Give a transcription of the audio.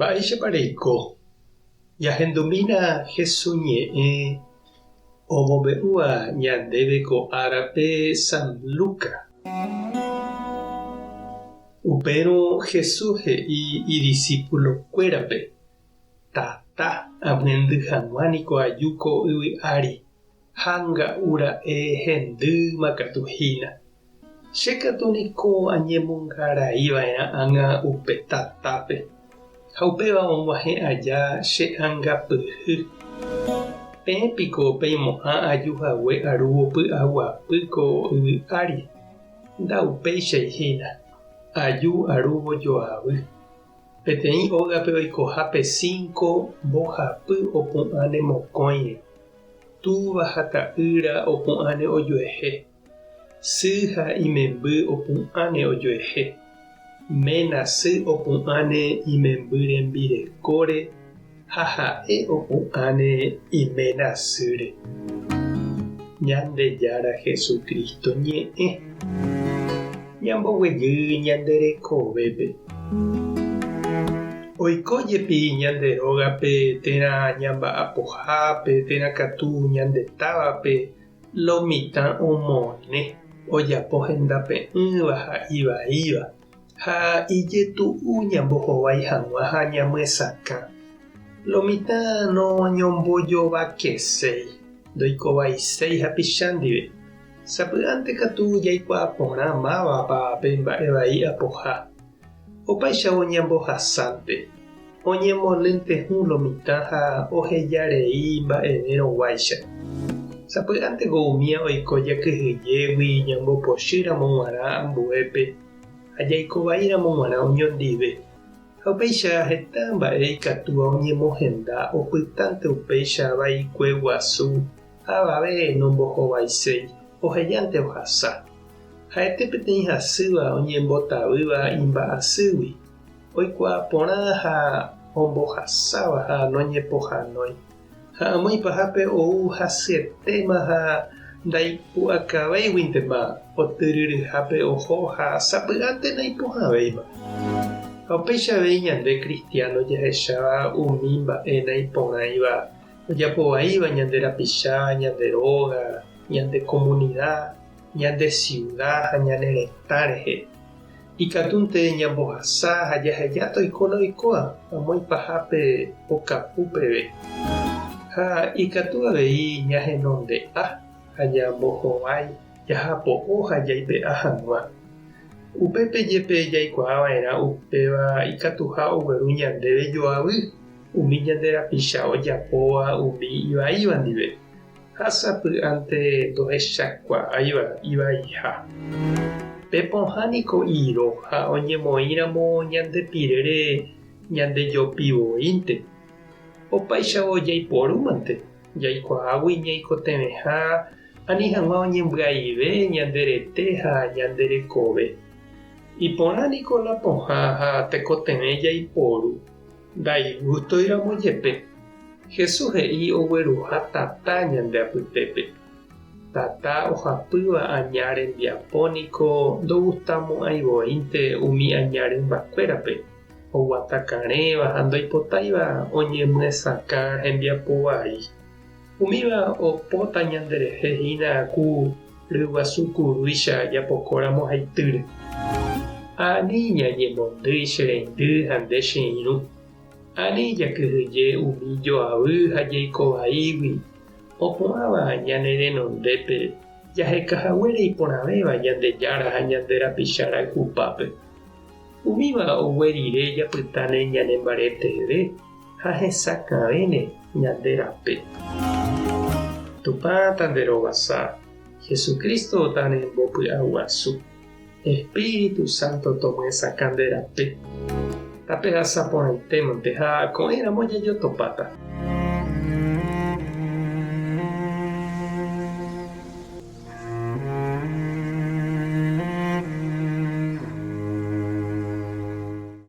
Mba'éichapa reiko? Ñahendumína Hesu ñe'ẽ omombe'úva ñandéve ko árape San Luca. Upérõ Jesús he'i idisípulokuérape, Tata amyendy hag̃ua niko aju ko yvy ári, Ha nga'u ra'e hendýma katu hína. Che katu niko añemongarai va'erã ág̃a upe tatápe, ha upéva og̃uahẽ aja che angapyhy. Peẽ piko peimo'ã aju hague arúvo py'aguapy ko yvy ári? Ndaupéichai hína, aju arúvo joavy. Peteĩ ógape oikohápe cinco mbohapy opu'ãne mokõire. Túva ha ta'ýra opu'ãne ojuehe, sy ha imemby opu'ãne ojuehe, ména sy opu'ãne imemby rembirekóre ha ha'e opu'ãne iména sýre. Ñandejára Jesucristo ñe'ẽ ñamboguejy ñande rekovépe. Oiko jepi ñande rógape térã ñamba'apohápe térã katu ñande távape lo mitã omone, ojapo hendape'ỹva ha ivaíva, ha ijetu'u ñambohovái hag̃ua ha ñamyesakã. Lo mitã noñombojovakeséi, ndoikovaiséi hapicha ndive. Sapy'ánte katu jaikuaa porã mávapa pe mba'e vai apoha. Opáichavo ñambohasánte, oñemolentehu lo mitã ha oheja rei mba'evérõ guáicha. Sapy'ánteko umía oiko jakyhyjégui ñambopochy ramo g̃uarã ambuépe ha jaiko vai ramo g̃uarã oñondive. Ha upéicha heta mba'e ikatúva oñemohenda opytánte upéicha vaikue guasu Avave nombohovaiséi, ohejánte ohasa. Ha'ete peteĩ hasýva oñembotavýva imba'asýgui, oikuaa porã ha ombohasáva ha noñepohãnói. Ha amo ipahápe ou hasyetéma ha ndaipu'akavéiguintema otyryryhápe oho ha sapy'ánte naipohãvéima. Ha upéicha avei ñande kristiáno jahecháva umi mba'e naiporãiva Ojapo vaíva ñande rapicha, ñande róga, ñande komunida, ñande siuda ha ñane retã rehe. Ikatúnte ñambohasa ha jaheja toiko la oikóva amo ipahápe okapu peve. Ha ikatu avei ñahenonde'a ha ñambohovái jahapo'o ha jaipe'a hag̃ua. Upépe jepe jaikuaa va'erã upéva ikatuha ogueru ñandéve joavy. Umi ñande rapicha ojapóva umi ivaíva ndive, ha sapy'ánte ndohechakuaáiva ivaiha. Pe pohã niko iro ha oñemoĩramo ñande pirére ñandejopi voínte. Opáichavo jaiporúmante, jaikuaágui ñaikotevẽha ani hag̃ua oñembyaive ñande rete ha ñande rekove. Iporã niko la pohã ha tekotevẽ jaiporu. Ndaigústoiramo jepe, Jesús he'i ogueruha tata ñande apytépe. Tata ohapýva aña rembiapo niko ndogustamo'ãi voínte umi aña rymbakuérape, oguata karẽva ha ndoipotáiva oñemyesakã hembiapo vai. Umíva opóta ñanderehe hína ku ryguasu kurúicha japokóramo haitýre. Ani ñañemondýi che reindy ha nde che irũ. Ani jakyhyje umi joavy ha jeiko vaígui opu'ãva ñane renondépe jaheka haguére iporãvéva Ñandejára ha ñande rapicha rayhupápe. Umíva ogue rire japytáne ñane mbareteve. Ha hesakãvéne ñande rape. Tupã tanderovasa, Jesucristo tanembopy'aguasu, Espíritu Santo tomyesakã nde rape. Tapehasa porãitémante ha ko'ẽramo jajotopáta.